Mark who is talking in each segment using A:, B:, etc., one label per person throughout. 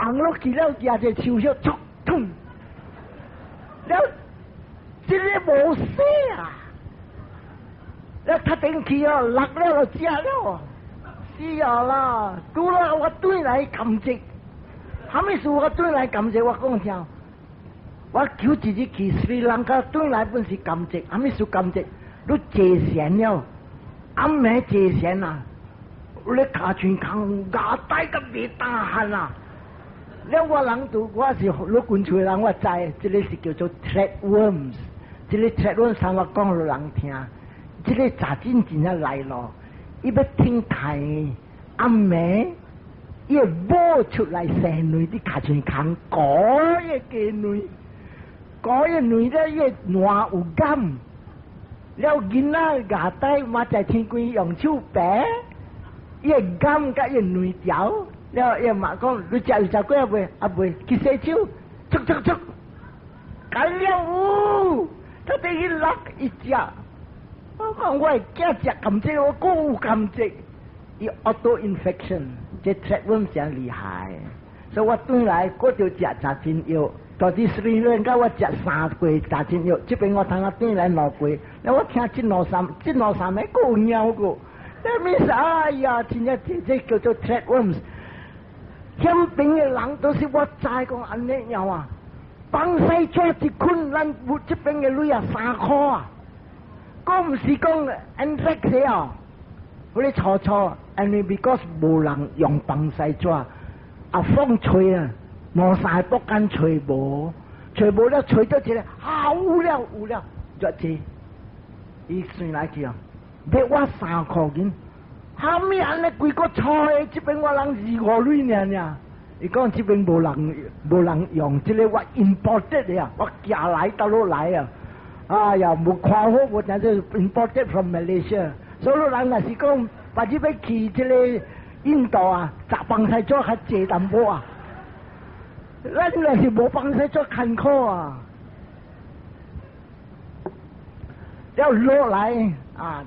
A: 放落去了，舉隻手小觸痛，了這个無洗啊！了較頂去哦，落了就食了，死啊啦！拄了我轉來感激，啥物事我轉來感激？我講聽，我求一日去斯里蘭卡轉來本是感激，啥物事感激？你坐禪了，暗暝坐禪啊！你跤喙空牙帶甲袂打汗啊！了我人拄我是陸軍厝的人，我知，這个是叫做 threadworms，這个 threadworms 我講予人聽，這个雜真真正來咯，伊欲聽太暗暝，伊會冒出來生卵佇跤喙空，嗰個雞卵，嗰個卵咧，伊個卵有感，了囡仔牙帶嘛在天光用手白。伊會感佮伊卵條，了伊嘛講，你食有食過啊未？啊未，去洗手，觸觸觸，干了有，他等於落一食。我講我的囝食甘蔗，我閣有甘蔗。伊 auto infection，這 threadworm 誠厲害，所以我轉來閣著食雜針藥。到佇斯里蘭卡我食三過雜針藥，這邊我通啊轉來兩過，了我聽這兩三，這兩三个閣有貓過。那物事哎呀，真正這這叫做 threadworms。欠病的人都是我知講按呢樣啊，放屎紙一捆，咱有這邊的鐳啊三箍啊，閣毋是講 anthrax 哦，彼个錯錯，因為 because 無人用放屎紙，啊風吹啊，兩三個木間吹無，吹無了吹到一个，啊有了有了，就這，伊算來去啊。買我三箍銀，蝦米按呢規個錯的？這邊我人二五鐳爾爾。伊講這邊無人無人用，這个我 imported 的啊，我寄來倒落來啊。哎呀，無看好無聽說 imported from Malaysia。所以人若是講，別日欲去這个印度啊，食放屎紙較濟淡薄啊。咱若是無放屎紙艱苦啊。了落來啊！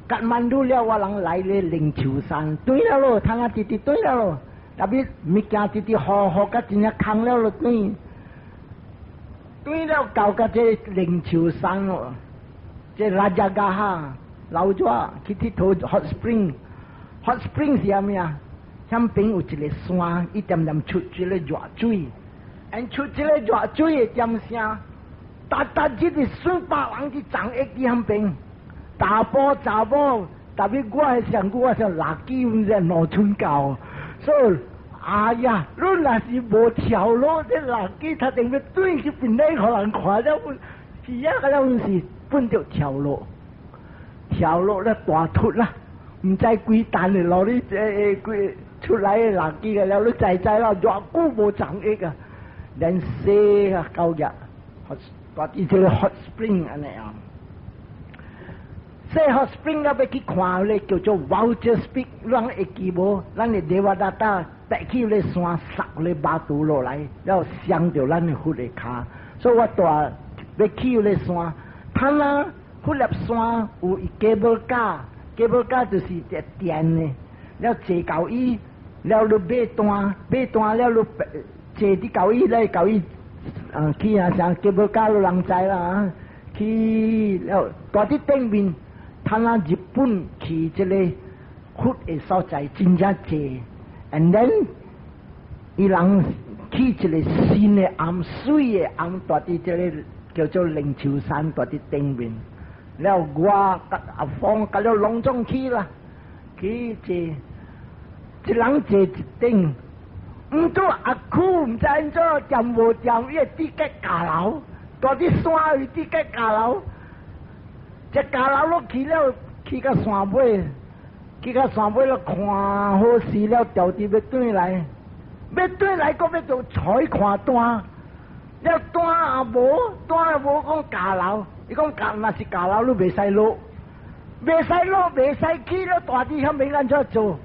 A: 加德滿都了，我人來咧靈鷲山，對了咯，通啊直直對了咯，特別物件直直好好甲真正空了咯，對，對了到甲這靈鷲山咯，這拉加加哈老咗去𨑨迌 hot spring，hot spring 是啥物啊？響邊有一个山，一點點出這个熱水，and 出這个熱水的點聲，逐逐日是數百人佇叢屋佇響邊。查埔查某，特別我的上久我像垃圾，毋是農村教，所以哎呀，你若是無跳落，這垃圾他定欲轉去邊咧，予人看了，是啊，個了是笨著跳落，跳落咧大突啦，毋知幾擔的落你這幾出來的垃圾個了，你知知啦，偌久無長益啊，連洗啊夠熱，大佇這个 hot spring 按呢啊。這 hot spring 啊，欲去看咧，叫做 Vulture Peak，咱會記無？咱的 Devadatta 爬起咧山，撒咧巴肚落來，了後傷著咱的佛的跤。所以我蹛欲去咧山，他那彼粒山有 cable car，cable car 就是一電的，了坐到伊，了你買單，買單了你坐佇到伊咧，到伊去啊啥 cable car 都人知啦，去了蹛佇頂面。他那日本去這个佛的所在真正濟，and then 伊人起一个新的庵，媠的庵，蹛佇這个叫做靈鷲山，蹛佇頂面。了我佮阿峰佮了攏總去啦，去坐，一人坐一頂，毋過阿久毋知按怎掂無掂，伊會直接駕樓，蹛佇山位直接駕樓。這駕樓落去了，去到山尾，去到山尾了，看好勢了，調佇欲轉來，欲轉來，閣欲做採看單，了單也無，單也無講駕樓，伊講駕若是駕樓，你袂使落，袂使落，袂使去了，蹛佇遐欲按怎做？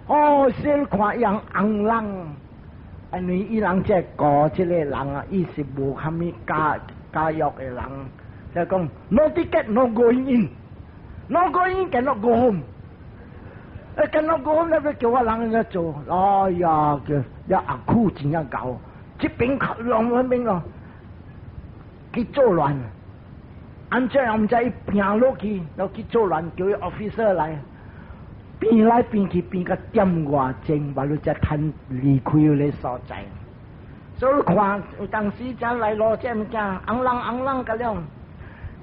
A: 哦，先看伊人紅人，因為伊人這顧這个人啊，伊是無蝦米教教育的人。就講 no ticket no going in，no going in cannot go home。欸，跟我講咧，欲叫我人按怎做？哎呀，叫一阿苦真正𠢕，這邊攏彼邊咯，去作亂。按怎毋知伊拼落去，然後去作亂，叫伊 officer 來，變來變去變到點外鐘，嘛你才趁離開彼个所在。所以你看，有當時才來攞這物件，紅人紅人個了。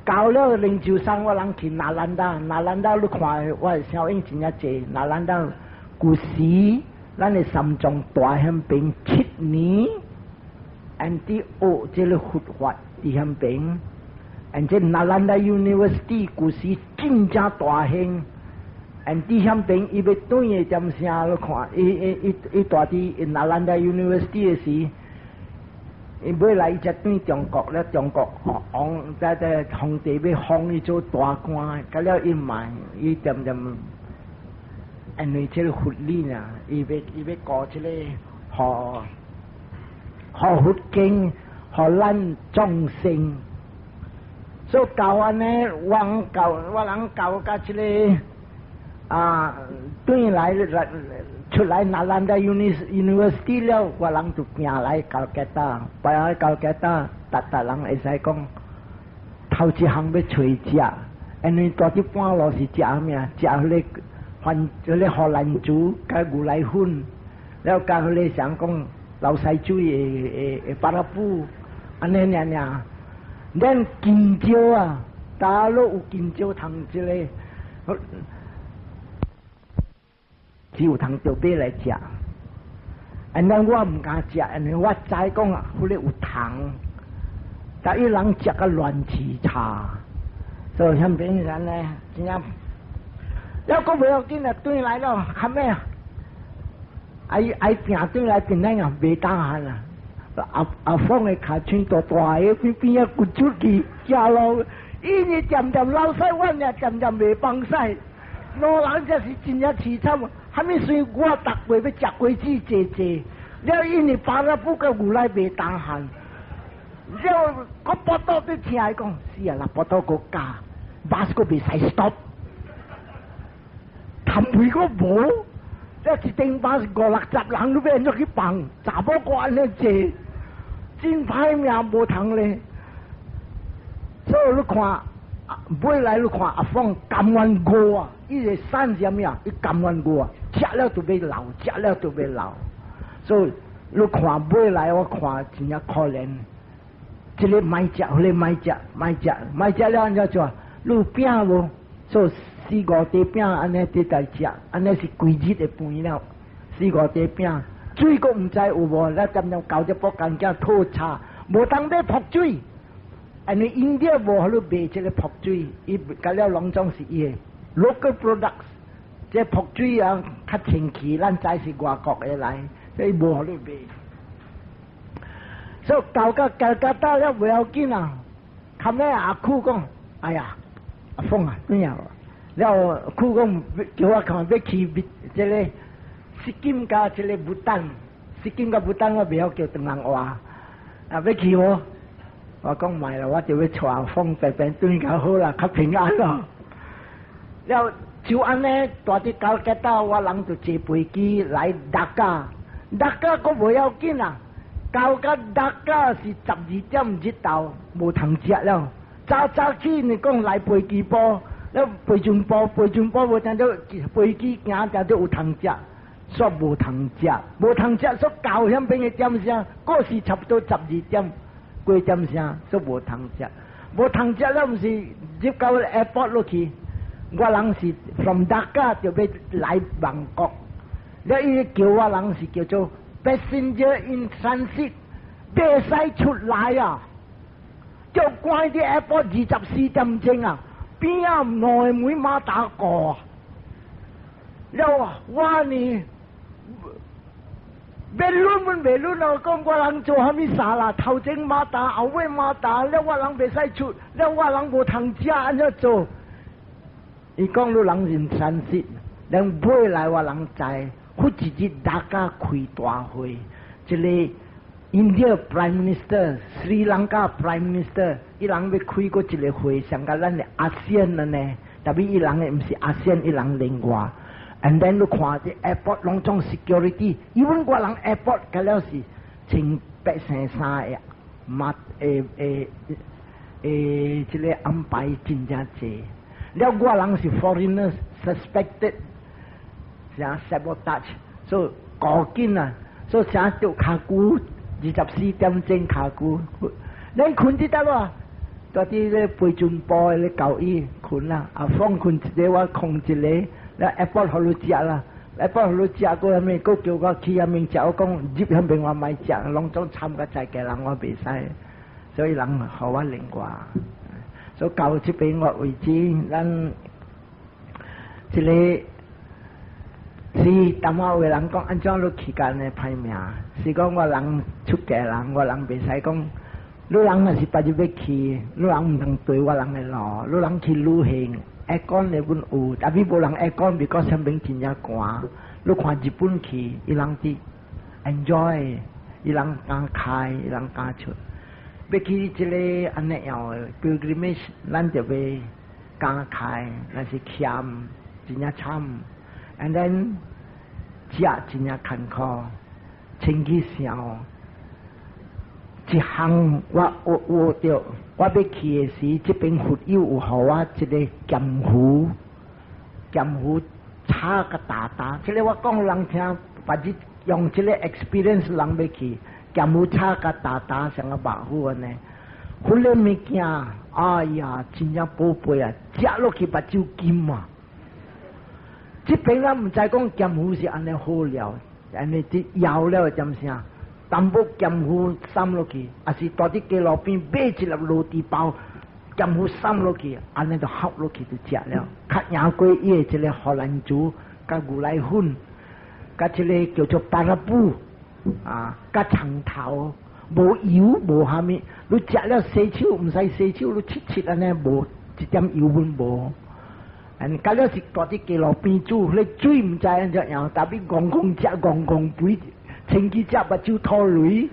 A: 到了靈鷲山，我人去納蘭達，納蘭達你看，我的聲音真正濟。納蘭達舊時，咱的三藏蹛彼邊7年，and 佇學這个佛法佇彼邊，and 這納蘭達 University 舊時真正大興，and 佇彼邊伊欲轉的點聲，你看，伊伊伊伊蹛佇納蘭達 University 的時。伊尾來伊才轉中國咧，中國王在在皇帝欲封伊做大官，到了伊嘛，伊漸漸因為這个佛理啊，伊欲顧這个予予佛經，予咱眾生，所以到按呢，我人到甲這个啊，轉來來。出來納蘭達 University 了，我人就行來加爾各答，擺來加爾各答，逐逐人會使講頭一項欲揣食，因為蹛佇半路是食啥物啊？食彼个番，彼个荷蘭薯佮牛奶粉，了佮彼个啥講流屎水的的的巴拉布，按呢爾爾。咱香蕉啊，大陸有香蕉通這个。只有通著買來食，and then 我毋敢食，因為我知講啊，彼个有蟲，但伊人食甲亂七叉，所以遐邊人呢，真正，了閣袂要緊啊，轉來了，較尾啊，愛愛拚轉來變咱啊，袂當閒啊，阿阿鳳的跤手大大个，邊邊仔滾出去，食路，伊呢漸漸流屎，我也漸漸袂放屎，老人這是真正淒慘。啥物事我逐月欲食果子濟濟，了因為巴拉布佮牛奶袂當限，了我腹肚佇聽伊講，死啊啦，腹肚閣加，巴士閣袂使 stop，談屁閣無，了一頂巴士五六十人都欲按怎去放，查某閣按呢坐，真歹命無通咧，所以你看，尾來你看阿鳳甘願餓啊，伊個散是啥物啊？伊甘願餓啊！食了就欲老，食了就欲老，所以你看尾來我看真正可憐。這个莫食，彼个莫食，莫食，莫食了按怎做？你有餅無？所以四五塊餅按呢佇來食，按呢是規日的飯了。四五塊餅，水閣毋知有無？咱漸漸到這福建叫透查，無通買薄水，因為印度無予你賣這个薄水，伊甲了攏總是伊的 local products。這薄水啊，較清氣，咱知是外國的來，所以無予你賣。所以到到加爾各答了袂要緊啊，較尾阿苦講，哎呀，阿鳳啊，怎樣？了苦講叫我看欲去這个錫金佮這个不丹，錫金佮不丹我袂曉叫唐人話，啊欲去無？我講莫啦，我就欲帶阿鳳平平轉較好啦，較平安咯。了。就按呢，蹛佇加爾各答，我人就坐飛機來達卡，達卡閣無要緊啊，到甲達卡是12點日頭，無通食了。早早起你講來飛機埔，了飛船埔，飛船埔無聽著飛機行定著有通食，煞無通食，無通食，煞到彼邊的點聲，閣是差不多十二點幾點聲，煞無通食，無通食了，毋是入到 airport 落去。我人是 from Dhaka 就欲來曼谷，了伊叫我人是叫做 passenger in transit，袂使出來啊！就關佇 airport 24點鐘啊，邊仔兩个門馬達過，了我呢，欲論阮袂論咯，講我人做啥物啥啦？頭前馬達，後尾馬達，了我人袂使出，了我人無通食，按怎做？伊講你人 in transit，人尾來我人知，忽一日大家開大會，這个 India Prime Minister、Sri Lanka Prime Minister，伊人欲開閣一个會，像佮咱的 ASEAN 了呢，特別伊人的毋是 ASEAN，伊人另外， And then 你看佇 airport 攏總 security，even 我人 airport 個了是穿白色衫的，嘛會會會這个安排真正濟。了我人是 foreigners suspected，啥 sabotage，所以趕緊啊，所以啥著跤久，24點鐘跤久。你睏佇佗落？蹛佇咧飛船埔咧舊醫睏啦，啊放睏一个，我空一个，了 airport 予你食啦，airport 予你食過啥物，閣叫我去遐面食，我講入遐邊我莫食，攏總參較在家人我袂使，所以人予我另外。所以到這邊我為止，咱這个是淡仔有的人講，按怎你去按呢歹命？是講我人出家人，我人袂使講。你人若是別日欲去，你人毋通綴我人的路。你人去旅行，aircon 的阮有，tapi 無人 aircon，because 啥物真正寒。你看日本去，伊人佇 enjoy，伊人敢開，伊人敢出。欲去這个按呢樣的 pilgrimage，咱就欲敢開，若是儉，真正慘。And then 食真正艱苦，清去想。一項我學著，我欲去的時，這邊佛友有予我一个劍符，劍符插個大大，這个我講人聽，別日用這个 experience 人欲去，劍符插個大大像個目虎按呢，彼个物件，哎呀，真正寶貝啊！食落去目睭金啊！這邊咱毋知講劍符是按呢好料，按呢佇搖了點啥？淡薄劍符捎落去，抑是蹛佇街路邊買一粒螺絲包，劍符捎落去，按呢就合落去就食了。較贏過伊的這个荷蘭薯、佮牛奶粉、佮這个叫做巴拉布啊，佮蔥頭，無油無蝦米，你食了洗手毋使洗手，你切切按呢無一點油阮無。嗯，佮了是蹛佇街路邊煮，彼水毋知按怎樣，tapi 戇戇食戇戇肥。清去食目睭吐淚，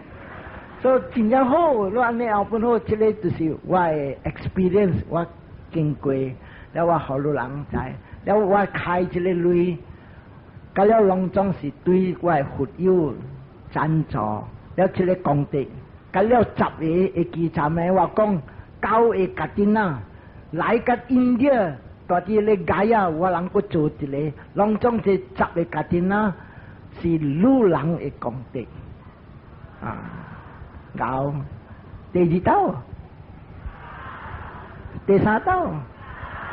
A: 所以真正好。你按呢後本好，這个就是我的 experience，我經過，了我予你人知，了我開這个鐳，佮了攏總是對我的佛友贊助，了這个功德，佮了十个會記尋的，我講九个 Kathina，來佮 India，蹛佇咧 Gaya，我人閣做一个，攏總是十个 Kathina。是女人的功德啊！到第二道、第三道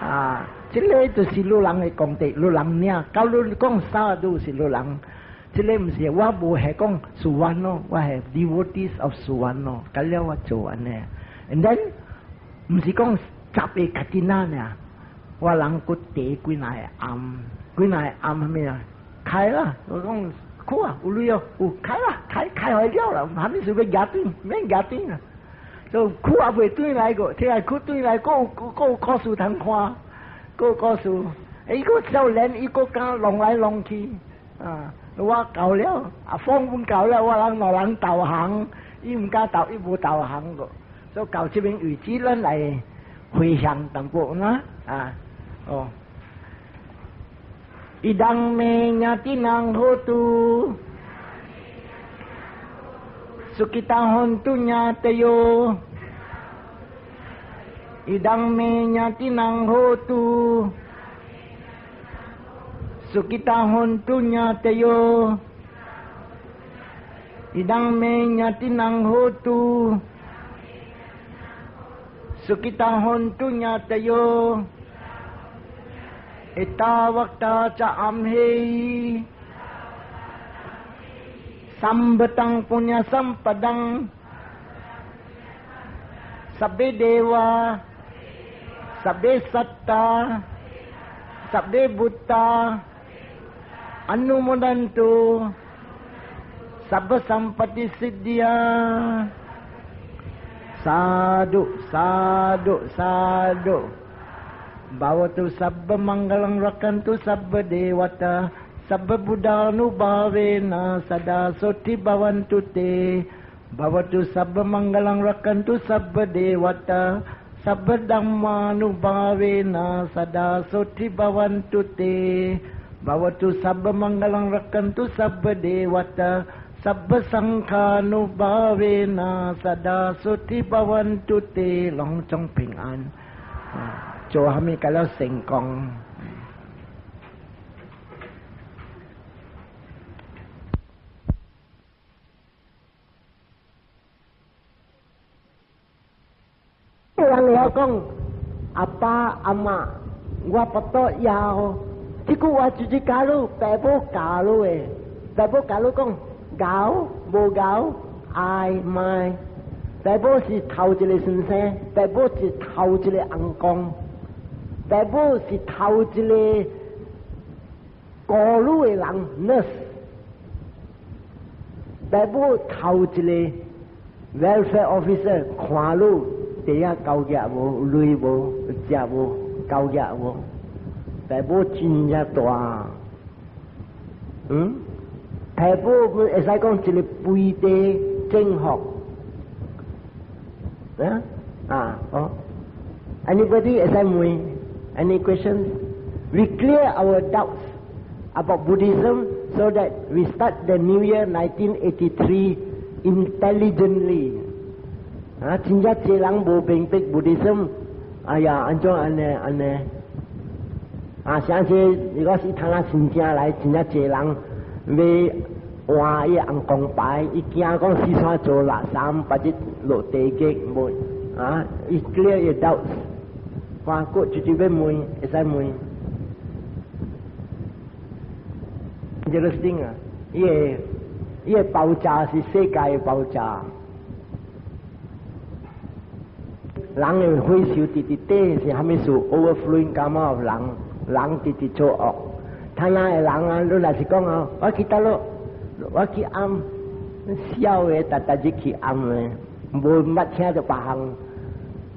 A: 啊，這个就是女人的功德，女人領。到你講 sadhu 是女人，這个毋是我無係講 Suwano，我係 devotees of Suwano，佮了我做按呢。And then 毋是講十個 Kathina 呢，我人閣提幾若個庵，幾若個庵啥物啊？開啦！我講好啊，有鐳哦，有開啦，開開開了啦，啥物事欲舉轉，免舉轉啊！就褲也袂轉來過，聽下褲轉來，閣有閣有故事通看，閣有故事。伊個少年，伊閣敢弄來弄去，啊！我夠了，啊，放阮夠了，我人兩人導航，伊毋敢導，伊無導航過，所以到這邊為止，咱來回向淡薄啦，啊，哦。Idaṃ me ñātinam hotu sukhitā hontu ñātayo Idaṃ me ñātinam hotu sukhitā hontu ñātayo Idaṃ me ñātinam hotu sukhitā hontu ñātayo Ettāvatā ca amhehi Sambhataṃ puññasampadaṃ Sabbe devā Sabbe sattā Sabbe bhūtā Anumodantu Sabba sampatti siddhiyā Sadhu sadhu sadhu Bhavatu sabba maṅgalaṃ rakkhantu sabba devatā sabba buddhānubhāvena sadā sotti bhavantu te Bhavatu sabba maṅgalaṃ rakkhantu sabba devatā sabba dhammānubhāvena sadā sotti bhavantu te. Bhavatu sabba mangalam rakkhantu sabba devata sabba sankhanubhavena sada soti bhavantu te 攏總平安。做蝦米較了成功？人會曉講阿爸阿媽，我腹肚枵。這句話就是教你爸母教你的，爸母教你講𠢕無𠢕愛賣。爸母是頭一个先生，爸母是頭一个翁公，爸母是頭一个顧你的人 nurse，爸母頭一个 welfare officer 看你地下交業無，鐳無，食無，交業無，爸母真正大，嗯，爸母會使講一个肥地政府。啊啊哦，Anybody 會使問？Any questions? We clear our doubts about Buddhism so that we start the new year 1983 intelligently. 啊，真正濟人無明白 Buddhism，哎呀，按怎按呢按呢？啊，像是如果是他那新正來，真正濟人欲換伊尪公牌，伊驚講四川做垃圾，別日落地獄無啊！伊 clear 伊 doubts，看過直接欲問，會使問。Interesting 啊！伊个伊个爆炸是世界的爆炸，人的血受直直底是蝦米事？Overflowing karma 人，人直直做惡。他那的人啊，你若是講啊，我去佗落，我去暗，痟的，逐逐日去暗的，無捌聽著別項。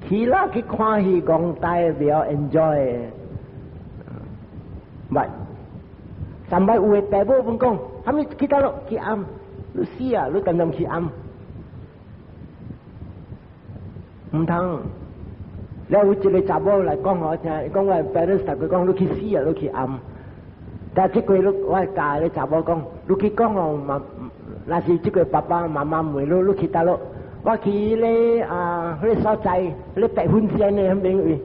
A: 去啦去看戲，講代表 enjoy。捌，上擺有的爸母阮講，蝦米去佗落去暗，你死啊！你當當去暗，毋通。了有一个查某來講予我聽，伊講我 parents 逐個講你去死啊，你去暗。但這個你我教个查某講，你去講哦，嘛，若是這個爸爸媽媽問你，你去佗落？我去咧啊，彼個所在，彼個白粉線的彼邊位。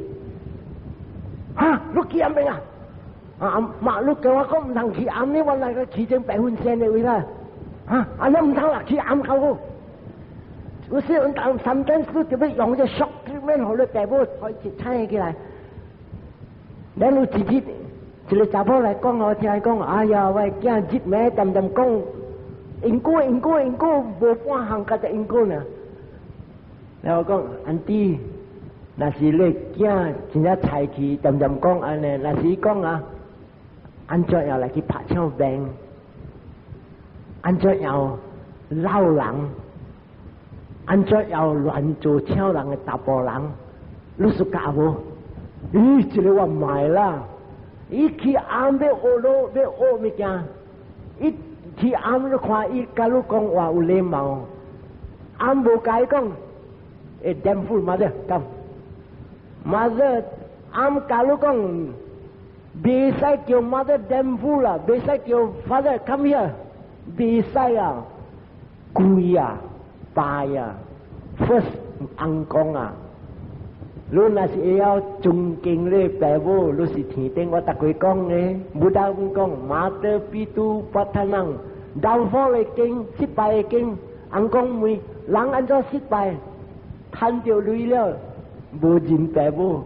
A: 哈，你去暗邊啊？啊，媽，你叫我講毋通去暗呢，我來個去成白粉線的位啦。哈，按呢毋通啦，去暗較好。有時阮當 sometimes 你就欲用這 shock treatment，予你爸母開始醒起來。咱有一日，一个查某來講予我聽，講哎呀，我的囝日暝恬恬講因果因果因果，無半項佮只因果呢。然後講 auntie，若是你囝真正菜氣，恬恬講按呢，若是講啊，按怎樣來去拍槍命？按怎樣鬧人？按怎樣亂做搶人的查埔人？你是教無？咦，這个我毋愛啦！伊去暗欲學咯，欲學物件，伊去暗你看伊佮你講話有禮貌，暗無共伊講，欸，damn fool mother come，mother 暗佮你講，袂使叫 mother damn fool 啦，袂使叫 father come here，袂使啊，跪啊，拜啊，first 翁公啊。你若是會曉尊敬你爸母，你是天頂我逐回講的，Buddha 講 mata pitu patthanam，downfall 的經，失敗的經，翁公問人按怎失敗？趁著鐳了，無認爸母，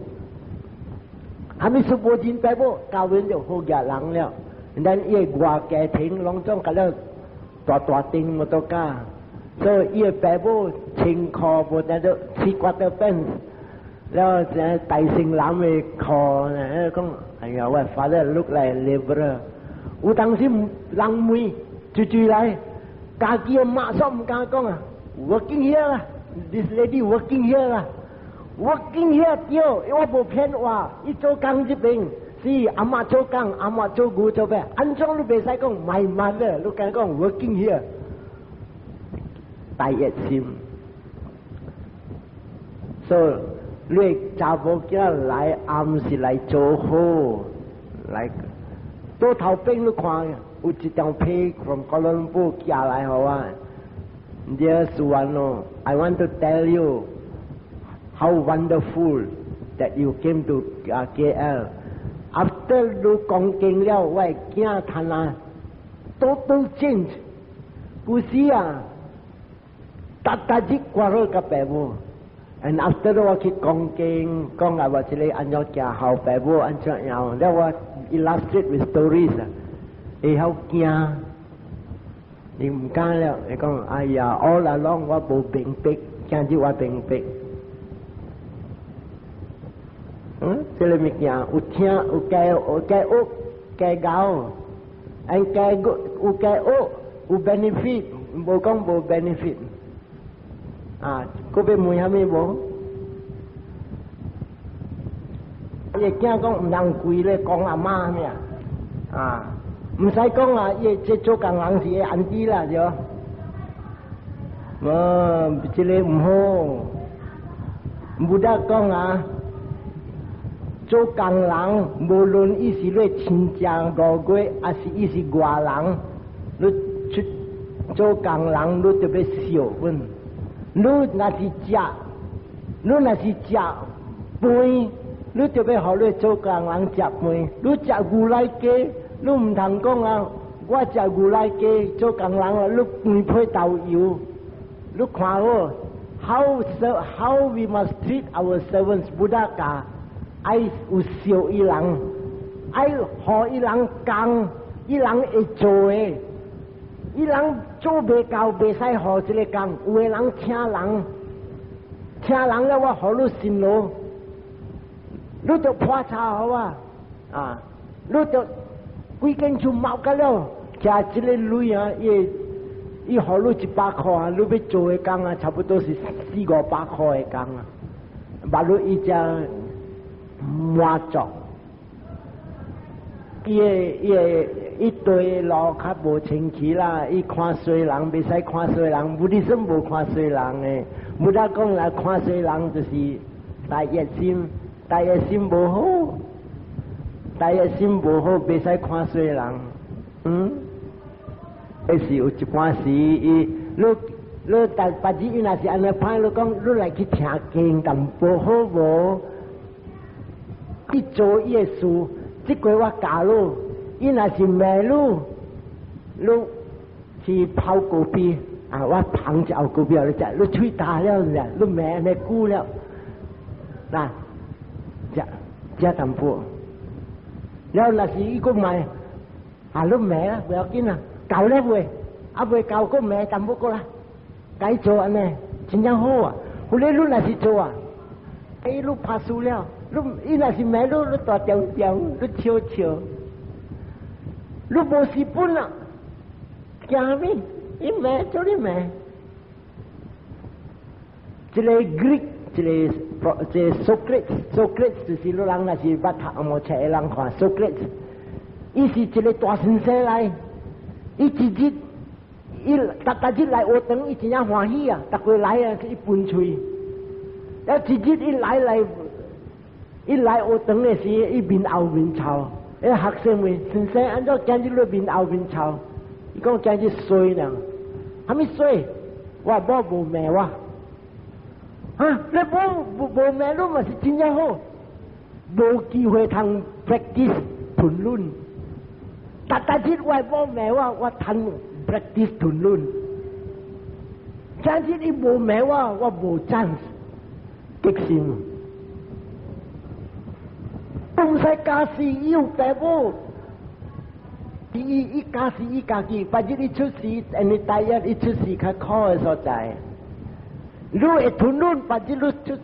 A: 蝦米說無認爸母？教阮就好額人了。咱伊个外家庭攏總共了大大頂摩托卡，所以伊个爸母穿褲無得做七 quarter pants。了這大型男的褲，講哎呀，我 father look like laborer。有當時人問，追追來，家己的馬上毋敢講啊，working here 啦，this lady working here 啦，working here 對，我無騙話，伊做工這邊是阿媽做工，阿媽做牛做咩？按怎你袂使講 my mother，你敢講 working here，大熱心，所以。你查某囝來暗是來做好，來倒頭邊你看有一張批 from Kuala Lumpur 寄來予我。Dear Suwano, I want to tell you how wonderful that you came to KL. After 你講經了，我的囝趁啊，total change。古時啊，逐逐日掛好佮爸母。And after 我去講經，講啊話這個按怎行孝爸母按怎樣，了我 illustrate with stories 啊，會曉驚。你毋敢了，你講哎呀，all along 我無明白，今日我明白。嗯，這個物件有聽有加有加學加教，and 加有加學有 benefit，無講無 benefit。啊，閣欲問啥物無？伊囝講毋通跪咧，講阿媽咩啊？啊，毋使講啊！伊這做工人是會 auntie 啦，對。無，這個毋好。Buddha 講啊，做工人無論伊是你親戚五月，抑是伊是外人，你出做工人，你著欲孝順。你若是食，你若是食飯，你著欲予你做工人食飯。你食牛奶雞，你毋通講啊！我食牛奶雞做工人啊，你飯配豆油，你看好，how we must treat our servants，Buddha 教愛有惜伊人，愛予伊人工，伊人會做的。伊人做袂到，袂使予這个工。有的人請人，請人了，我予你辛勞，你就破茶予我，啊，你就規間厝冒甲了，徛這个鐳啊，伊伊予你100箍啊，你欲做的工啊，差不多是四五百箍的工啊，目你伊才滿足。伊的伊的伊對路較無清氣啦，伊看衰人袂使看衰人，Buddhism 無看衰人的，Buddha 講來看衰人就是大熱心，大熱心無好，大熱心無好，袂使看衰人，嗯，彼時有一半時，伊你你但別日伊若是按呢歹，你講你來去聽經淡薄好無？伊做伊的事。這個我教你，伊若是罵你，你去泡咖啡啊！我捧一壺咖啡予你食，你喙焦了是，你罵按呢久了，嗱，食食淡薄。了若是伊閣罵，啊，你罵啦，不要緊啦，夠了未？啊，未夠閣罵淡薄閣啦，該做按呢，真正好啊！後來你若是做啊，哎，你拍輸了。你伊若是罵你，你大條條，你笑笑，你無蝕本啊？驚咩？伊罵做你罵。這个 Greek，這个這個 Socrates，Socrates 就是你人若是捌讀紅毛冊的人看 Socrates，伊是一个大先生來，伊一日，伊逐逐日來學堂，伊真正歡喜啊！逐個來啊，伊分喙，啊一日伊來來。伊來學堂的時，伊面後面臭。彼學生問先生，按怎今日你面後面臭？伊講今日衰呢，啥物衰？我某無罵我。啊，你某無罵你嘛是真正好，無機會通 practice 吞忍。逐逐日我某罵我，我通 practice 吞忍。今日伊無罵我，我無 chance 激心。毋使假死，伊有爸母，伊伊假死伊家己，別日伊出世，因為大約伊出世較苦的所在。你會吞忍，別日你出世，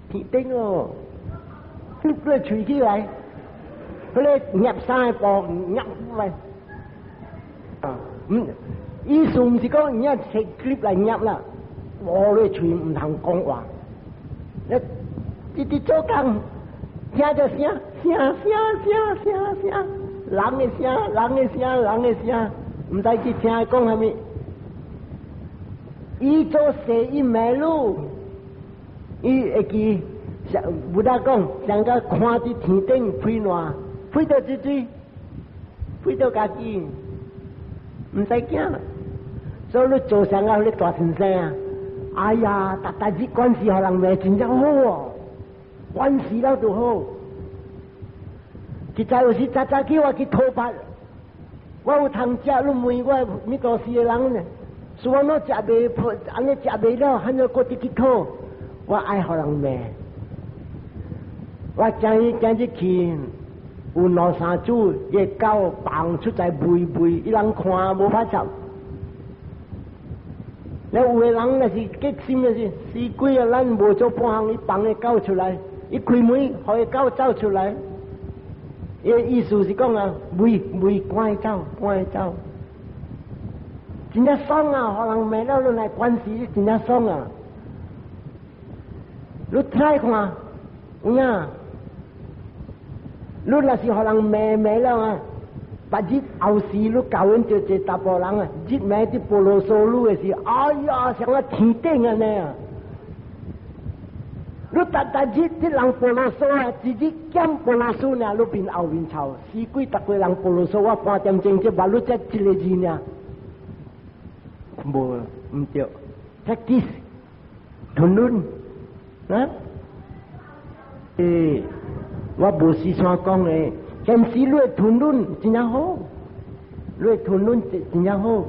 A: 天頂哦，你你喙起來，彼个捏三个步捏出來，啊，毋，意思毋是講你摕 clip 來捏啦，無你喙毋通講話，你直直做工。聽著聲聲聲聲聲聲，人的聲，人的聲，人的聲，毋知去聽講啥物。伊做事伊罵你，伊會記，Buddha 講，像個看佇天頂飛爛，飛到這水，飛到家己，毋使驚。所以你做啥啊？你大先生啊？哎呀，逐逐日關事予人罵真正好哦，關事了就好。實在有時早早起我去討飯，我有通食，你問我米多斯的人呢？說我喏食袂破，按呢食袂了，還要閣直去討，我愛予人罵。我今日今日去有兩三組，伊狗放出來吠吠，伊人看無法度。了有的人若是激心的是死鬼啊！咱無做半項，伊放个狗出來，伊開門，予个狗走出來。伊的意思是講啊，吠吠，趕伊走，趕伊走，真正爽啊！予人罵了，你來關事，真正爽啊！你 try 看，有影？你若是予人罵罵了啊，別日後世你教阮著一個查埔人啊，日暝佇婆囉嗦你的時，哎呀，像啊天頂按呢啊！你逐逐日佇人婆囉嗦啊，一日減婆囉嗦爾，你面後面臭，死鬼逐個人婆囉嗦，我半點鐘才捌你才一個字爾，無毋對，practice 吞忍啊？欸，我無時山講的，現時你的吞忍真正好，你的吞忍真正好，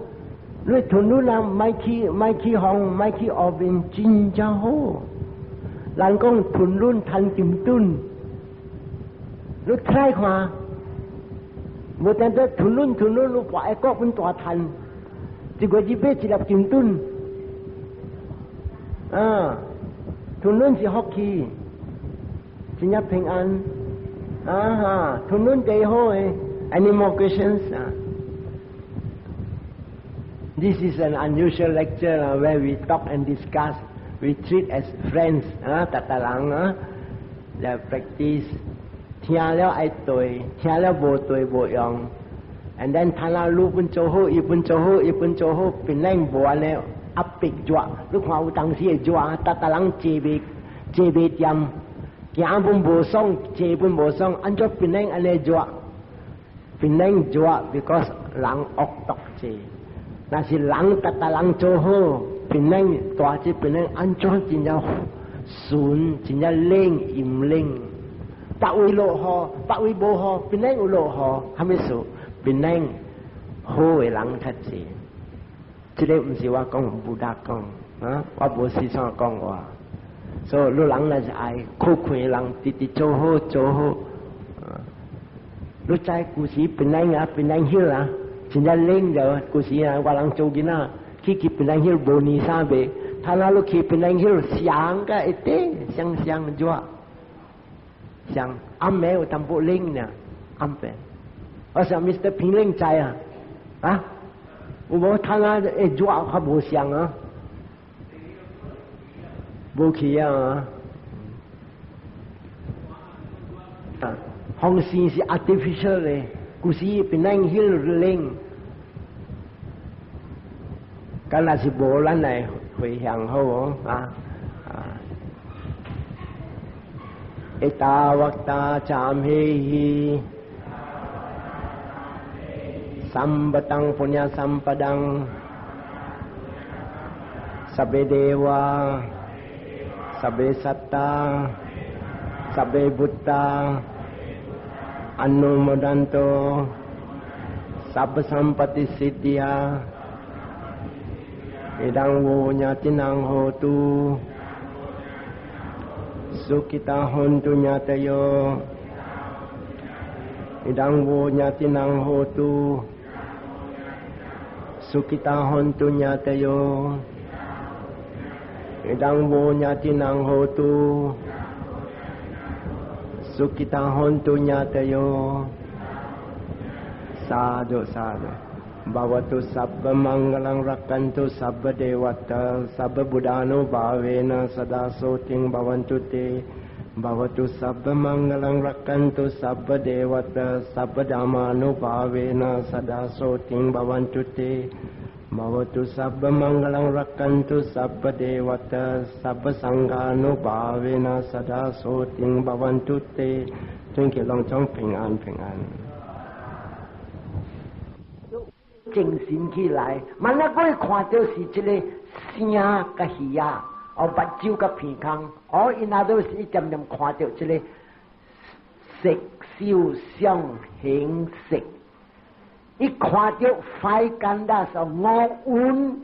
A: 你的吞忍啊，莫去莫去放，莫去後面，真正好。人講吞忍趁金盾，你 try 看，無單單吞忍吞忍，你跋會閣本大趁，一個月買一粒金盾，啊，吞忍是福氣，真正平安，啊哈，吞忍最好的。Any more questions? This is an unusual lecture where we talk and discuss. We treat as friends 啊，逐逐人啊，來 practice，聽了愛對，聽了無對無用。And then 睇下你本做好，伊本做好，伊本做好，檳榔無按呢壓迫熱，你看有當時會熱，逐逐人坐袂坐袂掂，行本無爽，坐本無爽，按怎檳榔按呢熱？檳榔熱，because 人惡毒濟，若是人逐逐人做好，檳榔大隻檳榔按怎真正順，真正冷陰冷。別位落雨，別位無雨，檳榔有落雨，啥物事？檳榔好的人較濟，這个毋是我講，Buddha 講啊，我無時常講話。所以你人若是愛苦困的人，直直做好做好。啊，你知舊時檳榔啊，檳榔葉啊，真正冷就舊時啊，我人做囡仔去去檳榔葉無呢衫賣，他那你去檳榔葉上個一點，上上熱，上暗暝有淡薄冷呢，暗暝。我想 Mr. 平冷知啊，啊，有無他那會熱較無相啊？無去啊！啊，風扇是 artificial 的，舊時檳榔葉冷，敢若是無咱來回向好無啊？啊！Ettavata ca amhehi sambhatam puñña sampadam sabbe deva sabbe satta sabbe bhutta anumodantu sabba sampatti siddhiya idam vo ñātinam hotu sukhita hontu ñātayo idam vo ñātinam hotu sukhita hontu ñātayo idam vo ñātinam hotu sukhita hontu ñātayo sādhu sādhu bhavatu sabba mangalam rakkhantu sabba devata sabba buddhānubhāvena sadā sotin bhavantu te bhavatu sabba mangalam rakkhantu sabba devata sabba dhammānubhāvena sadā sotin bhavantu te bhavatu sabba mangalam rakkhantu sabba devata sabba sanghānubhāvena sadā sotin bhavantu te。尊敬攏總平安平安。精神起來，萬一我看著是這个聲佮耳仔，哦，目睭佮鼻孔，哦，𪜶若都是一點點看著這个色受想行識，伊看著 five khandha 是五蘊，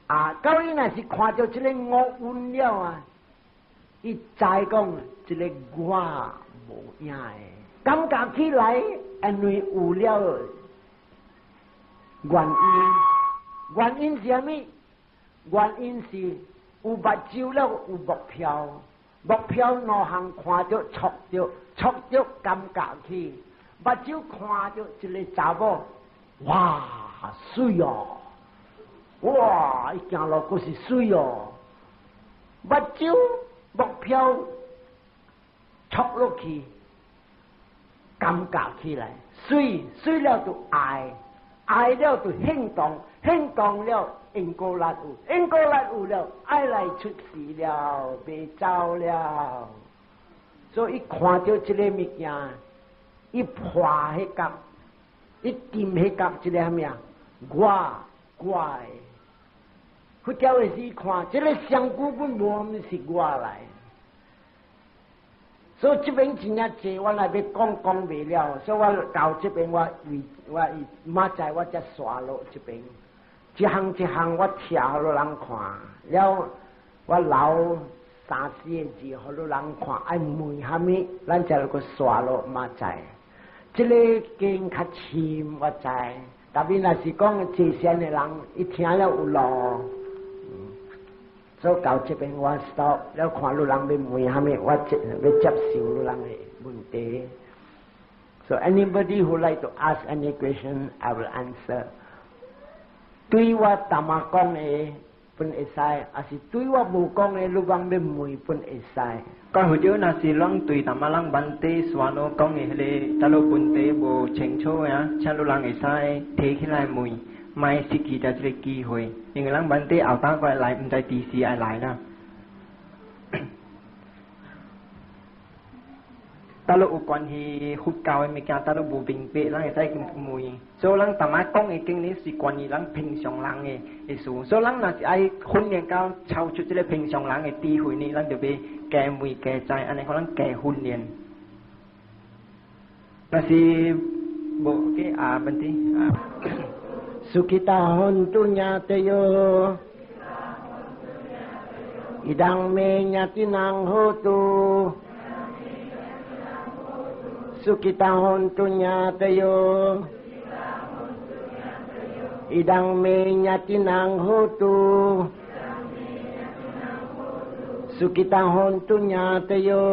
A: 啊，到伊若是看著這个五蘊了啊，伊知講這个我無影的，感覺起來，因為有了原因，原因是啥物？原因是有目睭了有目標，目標兩項看著觸著，觸著感覺起，目睭看著一个查某，哇，媠哦！哇，伊行路閣是媠哦！目睭目標觸落去，感覺起來，媠媠了就愛，愛了就行動，行動了因果力有，因果力有了，愛來出世了，袂走了。所以伊看著這个物件，伊破彼角，伊掂彼角，這个啥物啊？我我的。佛教的時看，這个身軀本無是我來。所以這邊真正濟，我若欲講講袂了，所以我到這邊我為我明仔載我才煞落這邊，一項一項我拆予人看，了我留三四个字予人看，愛問啥物，咱才閣煞落明仔載。這个經較深，我知，特別若是講坐禪的人，伊聽了有路。所以到這邊我 stop，了看汝人欲問啥物，我接欲接受汝人的問題。So anybody who like to ask any question, I will answer. 對我淡仔講的本會使，抑是對我無講的，你講欲問本會使。
B: 講或者若是咱對淡仔人 Bhante Suwano 講的彼个，佗落問題無清楚的啊，請汝人會使提起來問，莫失去著這个機會，因為咱 Bhante 後當過來，毋知佇時愛來啦。佗落有關係佛教的物件，佗落無明白，咱會使問。所以咱淡仔講的經呢，是關於咱平常人的意思。所以咱若是愛訓練到超出這个平常人的智慧呢，咱就欲加問加知，按呢可能加訓練。若是無嘅啊問題啊。
A: Sukhita hontu ñātayo Idaṃ me ñātinam hotu Sukhita hontu ñātayo Idaṃ me ñātinam hotu Sukhita hontu ñātayo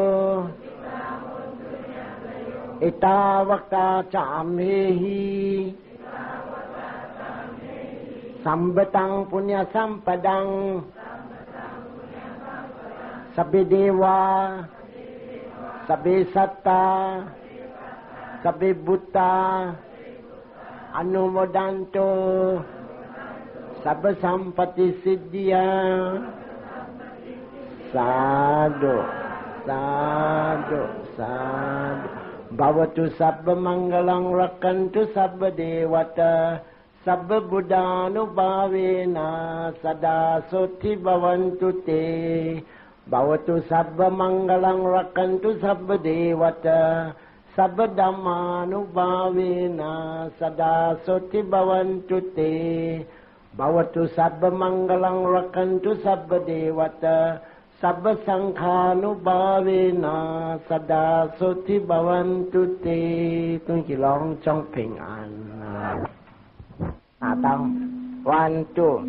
A: Ettavata ca amhehi Sambhataṃ puññasampadaṃ Sabbe deva Sabbe satta Sabbe bhūta Anumodantu Sabba sampatti siddhiya Sadhu Sadhu Sadhu Bhavatu sabba maṅgalaṃ rakkhantu sabba devatā Sabba buddhānubhāvena sadā sotti bhavantu te Bhavatu sabba maṅgalaṃ rakkhantu sabba devatā Sabba dhammānubhāvena sadā sotti bhavantu te Bhavatu sabba maṅgalaṃ rakkhantu sabba devatā Sabba saṅkhānubhāvena sadā sotti bhavantu te 轉去攏總平安。阿當，one two。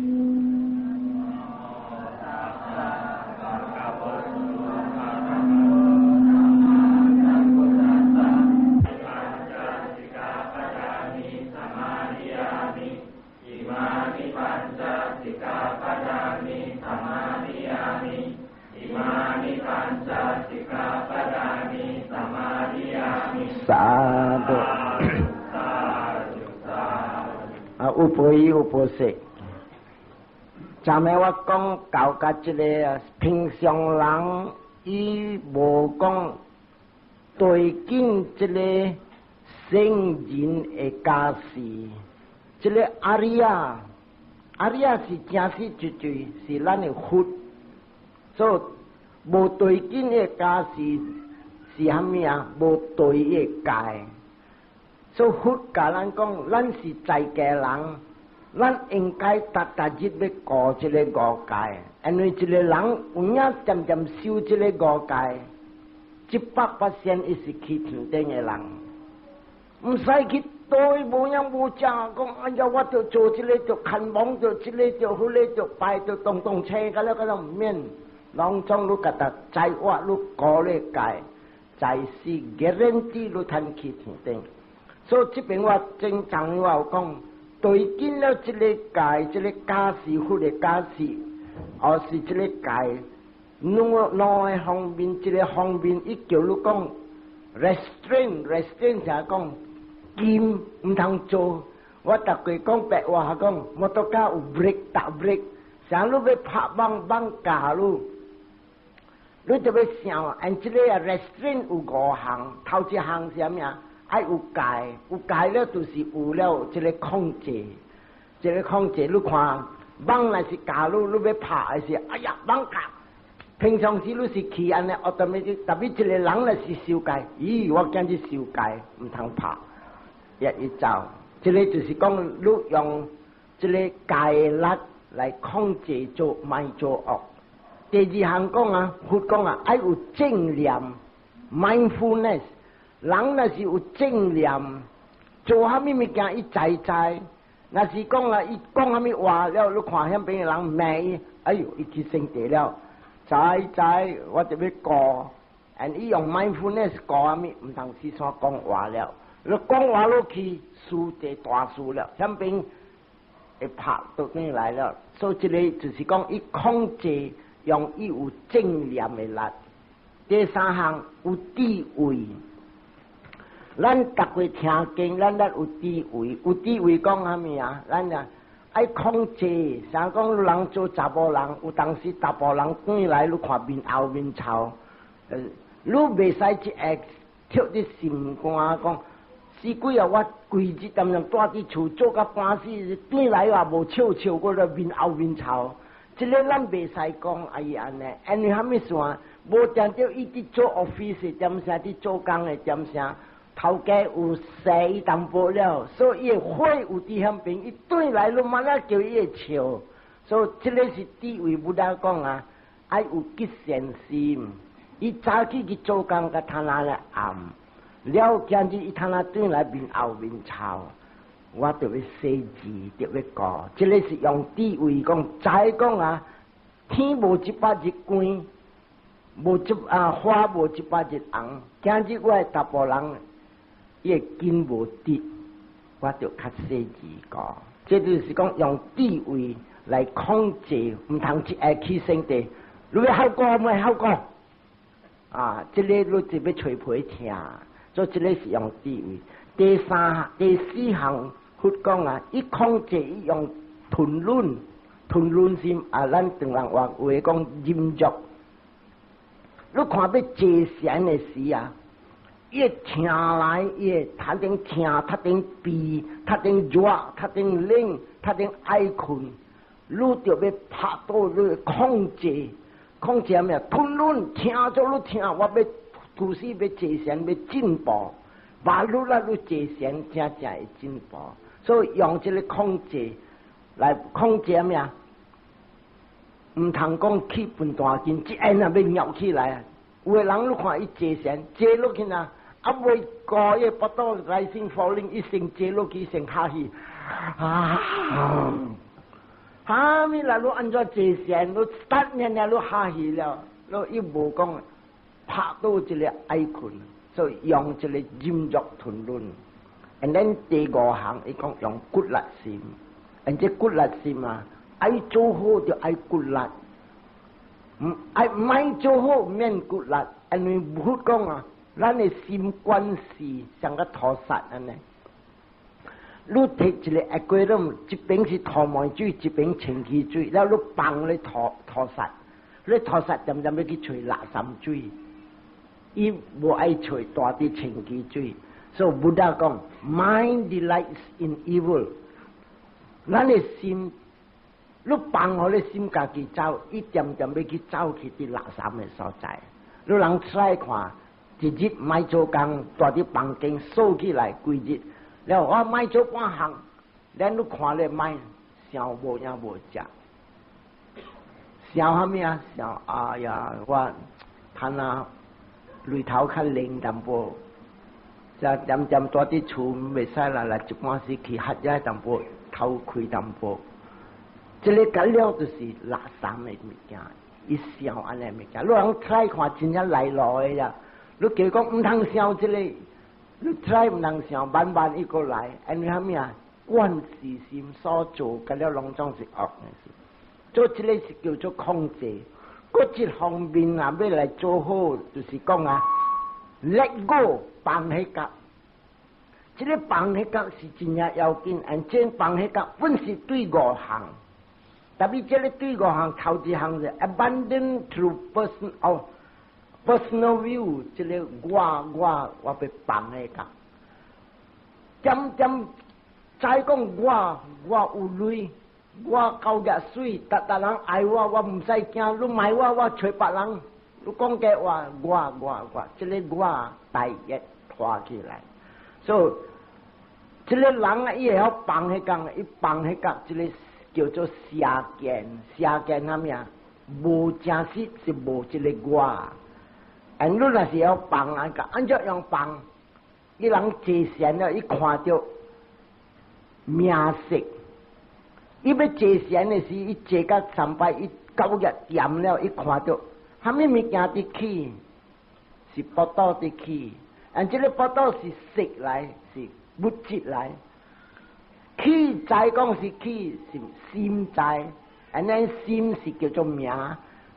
A: Sadhu。啊，有婆姨有婆媳。昨暝我講到佮這个平常人，伊無講對境這个聖人的加持，這个 Ariya，Ariya 是正實絕對是咱的佛，所以無對境的加持是啥物啊？無對的戒，所以佛教咱講，咱是在家人，咱應該逐逐日欲過這个五戒，因為一个人有影漸漸修這个五戒，100%伊是去天頂的人。毋使去對無影無正講，哎呀，我著做這个，著牽忙，著這个，著彼个，著拜，著動動車，個了個了毋免，攏總你家己知我你過咧戒，在是 guarantee 你通去天頂。所以這邊我正常我有講，對緊了這個戒，這个加持佛的加持，抑是這个戒，兩個方面，一个方面伊叫你講 restrain，restrain 就講禁毋通做，我逐過講白話講，摩托車有 brake 踏 brake，啥你欲拍網網咬你，你就欲想，按這个啊 restrain 有五項，頭一項是啥物啊？愛有戒，有戒了就是有了這个控制，這个控制你看，網若是咬你，你欲拍的時，哎呀，網咬。平常時你是去按呢，automatic，特別一個人若是受戒，咦，我今日受戒，毋通拍。一一走，這个就是講你用這个戒力來控制做莫做惡。第二項講啊，佛講啊，愛有正念（mindfulness）。人若是有正念，做啥物物件伊知知。若是講啊，伊講啥物話了，你看遐邊的人罵伊，哎喲，伊起生氣了，知知，我就欲顧，and 伊用 mindfulness 顧啥物，毋通四處講話了。你講話落去，輸就大輸了，遐邊會拍倒轉來了。所以這个就是講，伊控制用伊有正念的力。第三項有智慧，咱逐個聽經，咱有智慧，有智慧講啥物啊？咱啊愛控制，啥講人做查埔人，有當時查埔人轉來，你看面後面臭，你袂使一下跳佇心肝講。死鬼啊！我規日踮踮蹛佇厝做甲半死，轉來也無笑笑，閣咧面後面臭。這个咱袂使講啊伊按呢，因為啥物事啊？無定著伊佇做 office 點啥，佇做工的點啥，頭家有踅伊淡薄了，所以伊的火有佇遐邊，伊轉來你嘛仔叫伊會笑。所以這个是智慧，Buddha 講啊，愛有吉善心。伊早起去做工，佮攤那咧暗。了，今日伊通啊轉來面後面臭，我著欲洗字，著欲顧，這个是用智慧講，知講啊，天無一百日光，無一啊花無一百日紅。今日我的查埔人，伊的筋無直，我著較細緻顧。這就是講用智慧來控制，毋通一下起身地，你欲好過毋好過？啊，這个你就欲揣皮聽。所以這个是用智慧。第三、第四項佛講啊，伊控制伊用吞忍，吞忍心啊，咱唐人話話講忍辱。你看欲坐禪的時啊，伊會聽來，伊會頭頂聽，頭頂悲，頭頂熱，頭頂冷，頭頂愛睏，你著欲拍倒你控制，控制啥物？吞忍聽做你聽，我欲。出世欲坐禪欲進步，把愈來愈坐禪，真正會進步。所以用這个控制來控制啥物啊？毋通講去分大筋，一下若欲尿起來啊！有的人你看伊坐禪坐落去啊，啊未過伊腹肚 rising falling，伊先坐落去先哈氣，啊！哈物來你按怎坐禪？你等爾爾你哈氣了，你伊無講。拍倒一个愛睏，所以用一個忍辱吞忍。And then 第五項，伊講用骨力心，and 這骨力心啊，愛做好就愛骨力，毋愛莫做好免骨力，因為佛講啊，咱的心觀是像個塗虱按呢。你提一个 aquarium，一邊是塗毛水，一邊清氣水，了你放咧塗塗虱，你塗虱漸漸欲去揣垃圾水。伊無愛揣大啲清氣水，所以 Buddha 講，mind delights in evil。咱的心，你放予你心家己走，一點點欲去走去佇垃圾的所在。你人出來看，一日莫做工，蹛佇房間鎖起來規日，了我莫做半項，咱你看咧莫想無影無食，想啥物啊？想哎呀，我趁啊鐳頭較靈淡薄，才點點蹛佇厝袂使啦，來一半時去喝遮淡薄，頭開淡薄。這个結了就是垃圾的物件，伊想按呢物件，你通 try 看真正來路的呀。你叫講毋通想這个，你 try 毋通想，慢慢伊閣來，因為啥物啊？慣勢心所做，結了攏總是惡的事。做這个是叫做控制。閣一方面啊，欲來做好，就是講啊，let go 放彼角。這个放彼角是真正要緊，按這放彼角本是對五項。特別這个對五項，頭一項是 abandon through person 哦，personal view，這个我欲放彼角。點點再講我有鐳，我夠額媠，逐逐人愛我，我毋使驚。你罵我，我揣別人。你講假話，我我我，這个我大業拖起來。所以這个人啊，伊會曉放彼角，伊放彼角，這个叫做邪見，邪見啥物啊？無真實是無這个我。啊，你若是要放啊，按怎樣放？伊人坐禪了，伊看著名色。伊欲坐禪的時，伊坐甲三擺，伊九日點了，伊看著啥物物件佇起，是腹肚佇起。啊，這个腹肚是色來，是物質來。起知講是起是心知，按呢心是叫做名。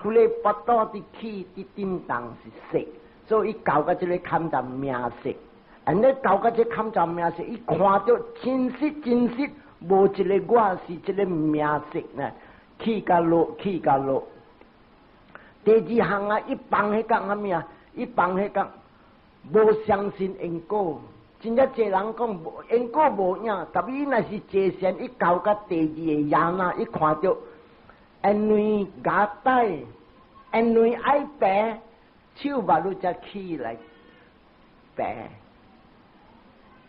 A: 彼个腹肚佇起佇振動是色，所以伊到甲這个坎站名色。按呢到甲這坎站名色，伊看著真實真實，無一个我是這个名色呢，起佮落，起佮落。第二項啊，伊放彼角啥物啊？伊放彼角無相信因果。真正濟人講無因果無影，特別伊若是坐禪，伊到甲第二个亞那，伊看著因為牙帶，因為愛爬，手目汝才起來爬。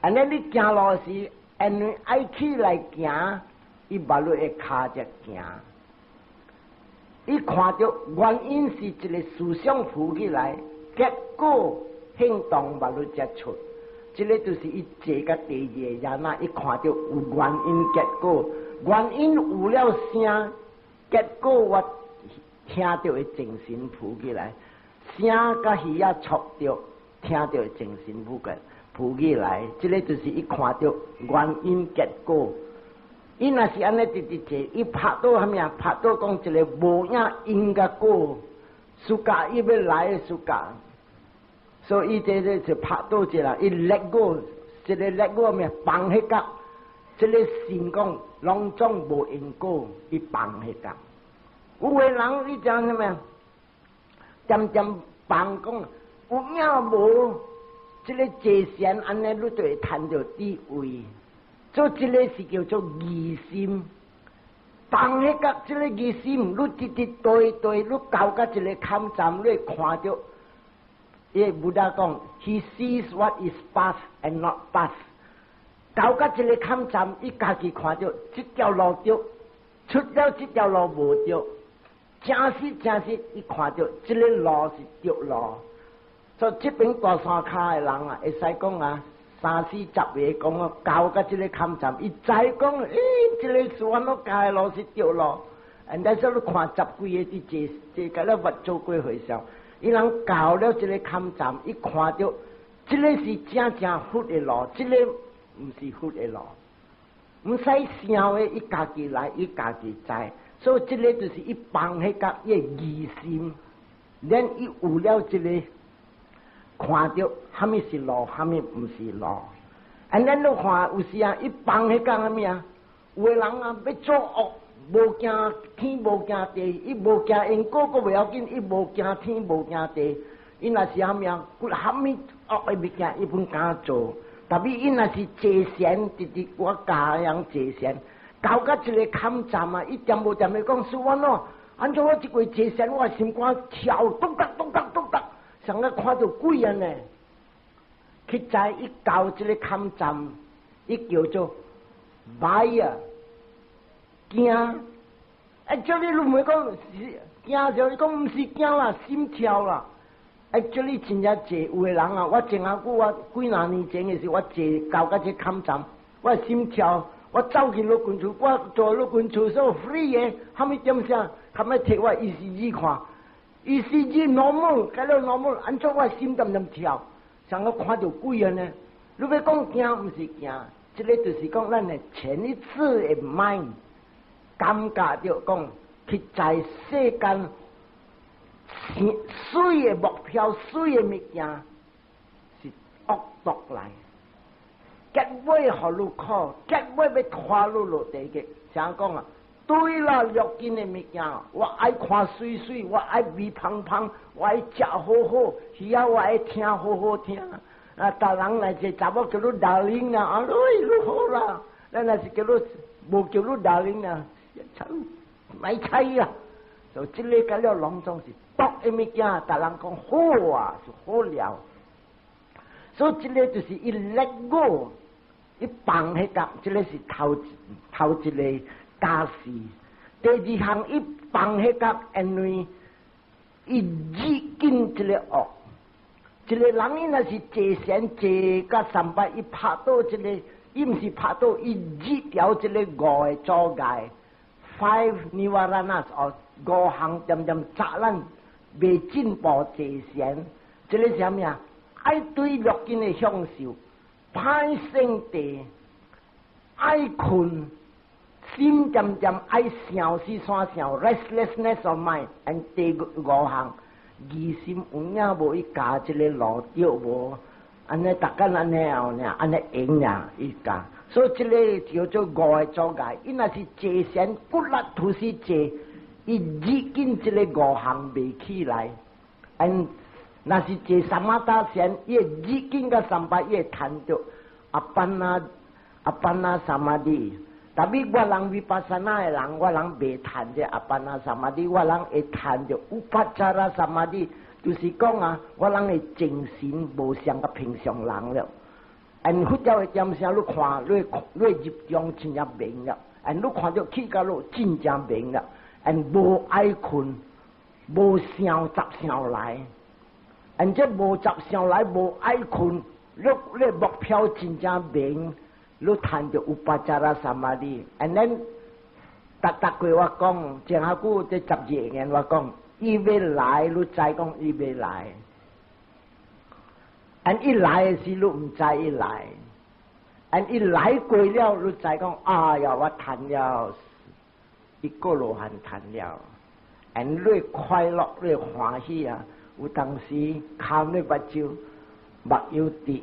A: 按呢你行路時，因為愛起來行，伊目汝會跤才行。伊看著原因是一个思想浮起來，結果行動目汝才出。這个就是伊坐甲第二个亞那，伊看著有原因結果，原因有了聲，結果我聽著會精神浮起來，聲佮耳仔觸著，聽著會精神浮起浮起來，這个就是伊看著原因結果。伊若是按呢直直坐，伊拍到啥物啊？拍到講一个無影因佮果，暑假伊欲來的暑假。所以這个就拍到這啦，伊 let go，這个 let go 咩？放彼角，這个心講攏總無因果，伊放彼角。有的人你知影啥物？漸漸放講有影無？這个坐禪按呢，你就會趁著智慧。做這个是叫做疑心，放彼角這个疑心，你直直對對，你到甲這个坎站，你會看著。伊 Buddha 講，He sees what is path and not path。到甲這个坎站，伊家己看著這條路對，出了這條路無對，真實真實，伊看著這个路是對路。所以這邊大山跤的人啊，會使講啊，三四十個講啊，到甲這个坎站，伊知講，欸，這个是阮老教的路是對路。但是你看十幾個佇坐坐甲了捌做過和尚。伊人到了這个坎站，伊看著這个是正正佛的路，這个毋是佛的路，毋使想的，伊家己來，伊家己知。所以這个就是伊放彼角伊的疑心，連伊有了這个看著啥物是路，啥物毋是路。按呢你看有時啊，伊放彼角啥物啊？有的人啊，欲做惡。無驚天，無驚地，伊無驚因果，閣袂要緊。伊無驚天，無驚地，伊若是啥物啊？啥物惡的物件，伊攏敢做。特別伊若是坐禪，直直我教人坐禪，到到一个坎站啊，伊恬無恬會講師父咯，按怎我這過坐禪，我心肝跳，咚哒咚哒咚哒，像個看著鬼按呢。去知伊到這个坎站，伊叫做 bhaya 驚。哎，這裡你毋會講是驚就伊講毋是驚啦，心跳啦。哎，這裡真正濟有的人啊，我前仔久我幾若年前的時，我坐到這坎站，我心跳，我走去老君厝，我坐老君廁所 free 的，蝦米點聲，後尾提我 ECG 看，ECG normal，改了 normal，按怎我心恬恬跳，像我看著鬼按呢。你欲講驚，毋是驚，這个就是講咱的前一次的 mind 感覺著講，去在世間媠的目標、媠的物件是惡毒來，結尾予你苦，結尾欲拖你落地獄。啥講啊？對啦，六根的物件，我愛看媠媠，我愛味芳芳，我愛食好好，耳仔我愛聽好好聽。啊，逐人來是查某叫你 darling 啦，啊，你好啦，咱若是叫你無叫你 darling 啊，莫睬啊！就這个甲了攏總是毒的物件，逐人講好啊，是好了。所以這个就是伊 let go，伊放彼個，這个是頭頭一个加持。第二項伊放彼個，因為伊入緊這个惡。一个人伊若是坐禪坐甲三擺，伊拍倒這个，伊毋是拍倒，伊入掉這个五个阻礙，five nivaranas 哦，五項恬恬阻咱袂進步坐禪，這个是啥物啊？愛對六根的享受，歹性地，愛睏，心恬恬愛想思想想，restlessness of mind，and 第五項。疑心有影無？伊教這个路對無？按呢逐工按呢後呢，按呢用爾伊教，所以這个叫做五个阻礙。伊若是坐禪骨力吐死坐，伊入緊這个五項袂起來。按若是坐 samatha 禪，伊會入緊個三擺，伊會趁著 appana appana samadhi。Tapi 我人 vipassana 的人，我人袂趁這 appana samadhi，我人會趁著 upacara samadhi，就是講啊，我人的精神無像個平常人了。按佛教的點聲，你看，你入中真正明了。按你看著起到落真正明了。按無愛睏，無想雜想來。按這無雜想來，無愛睏，你目標真正明。你趁著 upacara samadhi，and then 逐逐過我講，前下久這12年我講，伊欲來，你知講伊欲來，and 伊來的時你毋知伊來，and 伊來過了，你知講，哎呀，我趁了，一個羅漢趁了，and 你快樂，你歡喜啊，有當時哭你目睭目有滴。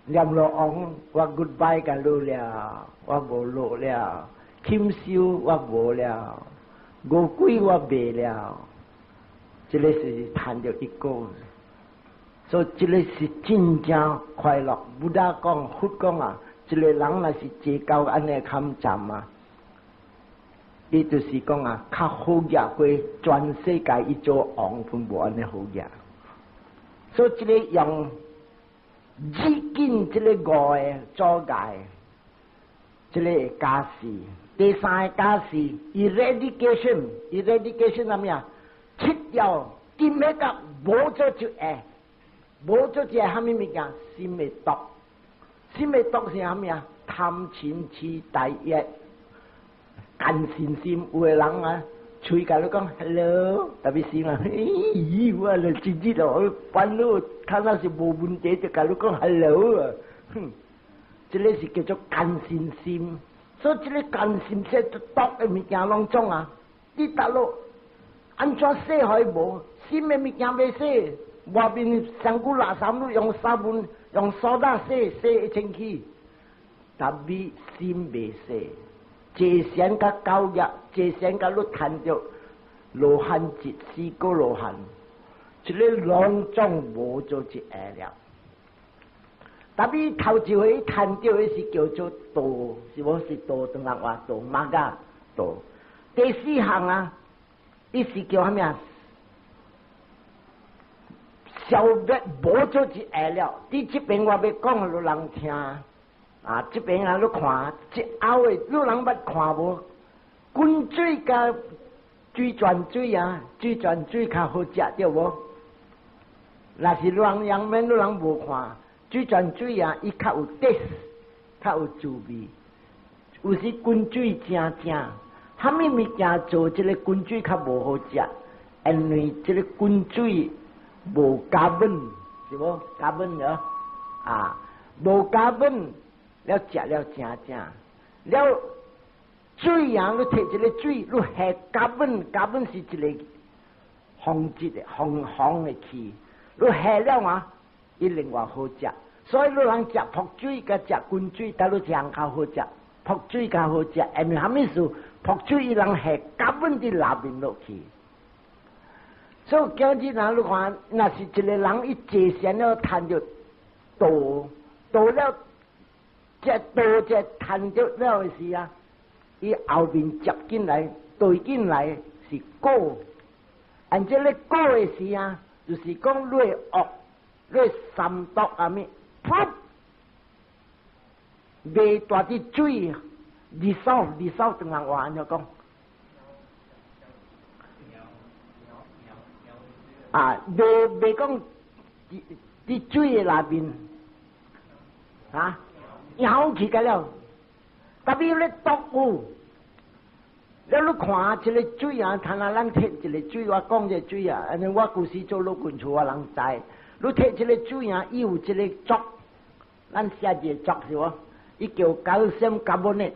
A: 閻羅王，我 goodbye 共你了，我無落了，禽獸我無了，餓鬼我袂了，這个是趁著一個，所以這个是真正快樂。Buddha 講，佛講啊，一個人若是坐到按呢坎站啊，伊就是講啊，較好額過全世界伊做王分無按呢好額。所以這个用入緊這個五個阻礙，這个加持。第三个加持，eradication，eradication 啥物啊？切掉，金欲甲無做就會，無做就會蝦米物件？心的毒，心的毒是啥物啊？貪嗔痴大欲，奸心心，有的人啊，喙共你講 hello，特別是嘛，咦，我就直接咯，煩惱，他那是無問題就共你講 hello 啊，哼，這个是叫做奸心心，所以這个奸心這毒的物件攏總啊，你達落按怎洗予無？新的物件袂洗，外面身軀垃圾你用沙文用蘇打洗洗會清氣，但係心袂洗。坐禪佮九業，坐禪佮你趁著羅漢一四個羅漢，這个攏總無做一下了。特別頭一回趁著的是叫做道，是無是道？唐人話道，magga 道。第四項啊，伊是叫啥物啊？消滅無做一下了。佇這邊我欲講予人聽，啊，這邊啊你看，這後的你人捌看無？滾水佮水泉水啊，水泉水較好食對無？若是人樣面你人無看，水泉水啊，伊較有 taste，較有滋味。有時滾水正正，啥物物件做這個滾水較無好食？因為這個滾水無 carbon，是無 carbon 了啊，無 carbon 了食了正正了水啊！你提一个水，你下 carbon，carbon 是一个紅質的紅紅的氣，你下了啊，伊另外好食。所以你人食瀑水佮食滾水，佗落一項較好食？瀑水較好食，因為啥物事？瀑水伊人下 carbon 佇內面落去。所以今日若你看，若是一個人伊坐禪了，趁著道，道了，這道這趁著了的時啊，伊後面接進來，對進來是果，按這個果的時啊，就是講你的惡，你的三毒啊物，噗，袂帶佇水，二手二手，唐人話按怎講？啊，袂袂講佇佇水的內面，啊，溶去個了，特別咧毒有。了你看這个水啊，睇下咱提一个水，我講這个水啊，因為我舊時做老君厝，我人知。你提這个水啊，伊有這个濁，咱寫一个濁是無？伊叫 calcium carbonate。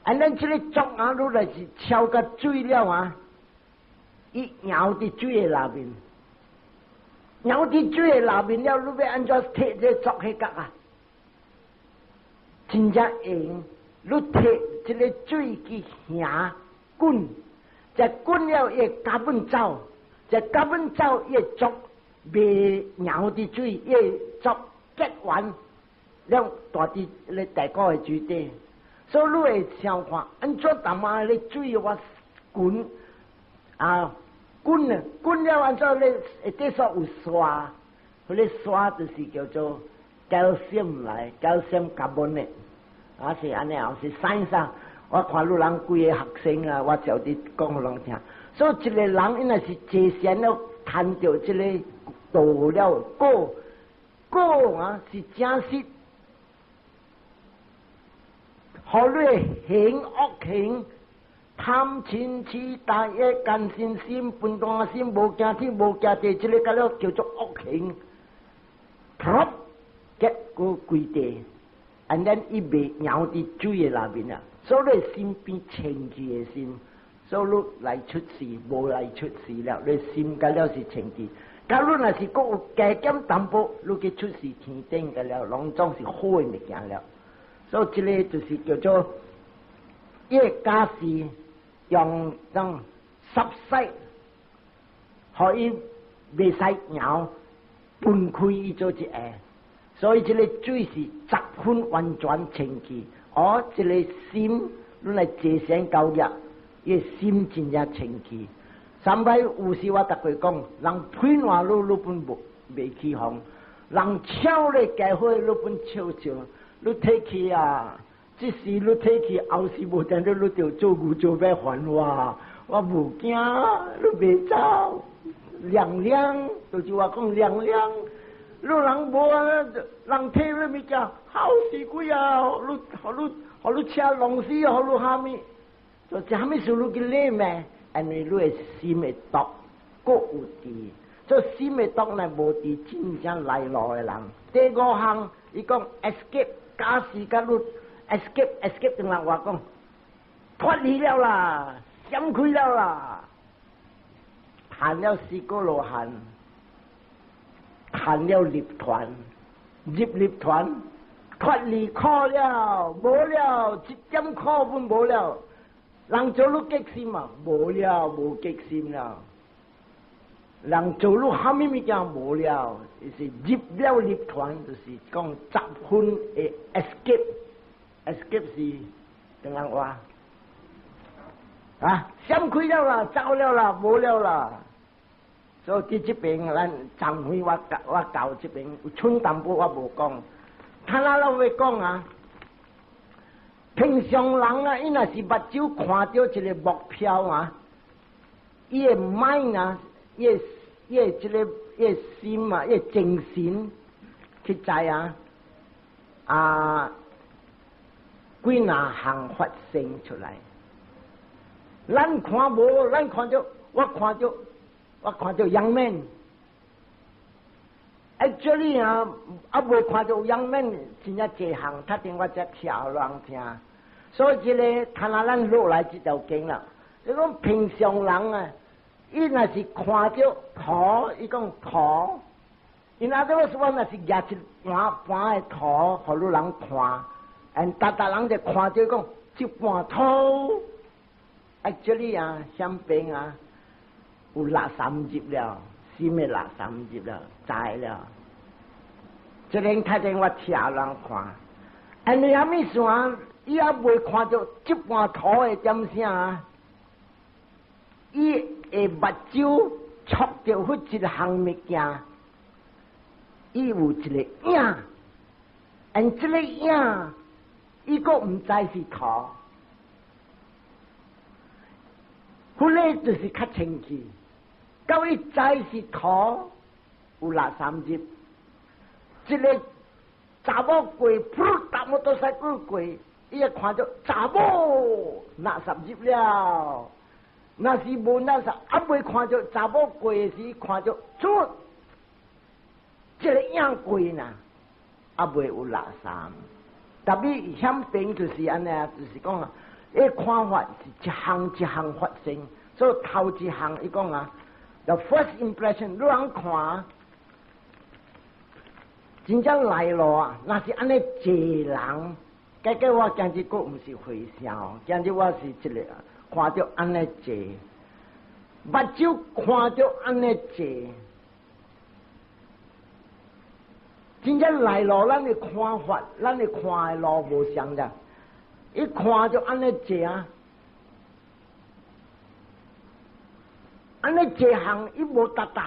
A: 啊，咱這个濁啊，你若是超過水了啊，伊溶佇水的內面，溶佇水的內面了，你欲按怎提這个濁彼角啊？真正用。你提這个水去行滾，這滾了伊 carbon 走，這 carbon 走伊濁袂溶佇水，伊濁結完了帶佇咧大股的水底，所以你會想看，按怎淡仔咧水我滾啊滾啊滾了按怎咧下底煞有沙，彼个沙就是叫做 calcium 來，calcium carbonate。啊是按呢，是 science 啊！我看汝人幾个學生啊，我就佇講予人聽。所以一个人應該是坐禪了，趁著這个道了果果啊，是真實。予你行惡行，貪嗔癡大欲姦嗔心笨蛋心，無驚天無驚地，這个甲了叫做惡行。噗，結果規地。And then 伊袂溶佇水的內面啊，所以你心變清氣的心，所以你來出世無來出世了，你心甲了是清氣。假如若是閣有加減淡薄，你去出世天頂個了，攏總是好的物件了。所以這个就是叫做伊个假是用種濕洗，予伊袂使溶，分開伊做一下。所以這个水是十分完全清氣，而這个心，你來坐禪交業，伊心真正清氣。上擺有時我逐個講，人噴話你你本無袂起風，人笑咧加伙你本笑笑，你提去啊，這時你提去，後時無定你你就做牛做馬還我，我無驚，你袂走，涼涼，就是話講涼涼。你人無啊，人提你物件，好死鬼啊！你，予你，予你車弄死，予你蝦米？就這蝦米事你去理咩？因為你的心會毒，閣有佇，這心的毒呢無佇真正來路的人。第五項，伊講 escape，假使甲你 escape escape，唐人話講脫離了啦，閃開了啦，趁了四果羅漢。趁了入團，入入團，脫離苦了，無了，一點苦攏無了。人做你激心嘛，無了，無激心了。人做汝蝦米物件無了，就是入了涅槃，就是講十分的 escape，escape 是怎樣話？啊，閃開了啦，走了啦，無了啦。所以佇這邊，咱昨昏我教這邊有寸淡薄我無講，他那老會講啊。平常人啊，伊若是目睭看著一個目標啊，伊的 mind 啊，伊的這個伊的心啊，伊的精神去知啊，啊，幾若項發生出來。咱看無，咱看著，我看著 young man。Actually 啊，猶未看著 young man 真正濟項，頭先我才聽人聽。所以這個，看下咱落來這條經啦。你講平常人啊，伊若是看著土，伊講土，因阿個說若是舉一盤盤的土，予汝人看，and 逐逐人就看著講這盤土。Actually 啊，響邊啊，有六三入了，心的六三入了，知了。這個頭先我聽人看，and 你啥物事啊？伊猶未看著這盤土的點啥啊？伊的目睭觸著彼一項物件，伊有一個影，and 這個影，伊閣毋知是土。彼個就是較清氣，到伊知是土，有六三入，這個查某過，噗，搭摩托車過，伊會看著查某垃圾入了，若是無垃圾，猶未看著查某過時，看著出，這個影過呢，猶未有垃圾。特別響邊就是按呢，就是講啊，伊看法是一項一項發生，所以頭一項伊講啊，the first impression，你人看，真正來咯啊，若是按呢濟人，結果我今日閣毋是和尚，今日我是這個看著按呢濟，目睭看著按呢濟，真正來咯，咱的看法，咱的看的路無相的，一看就按呢濟啊，按呢濟項伊無達達。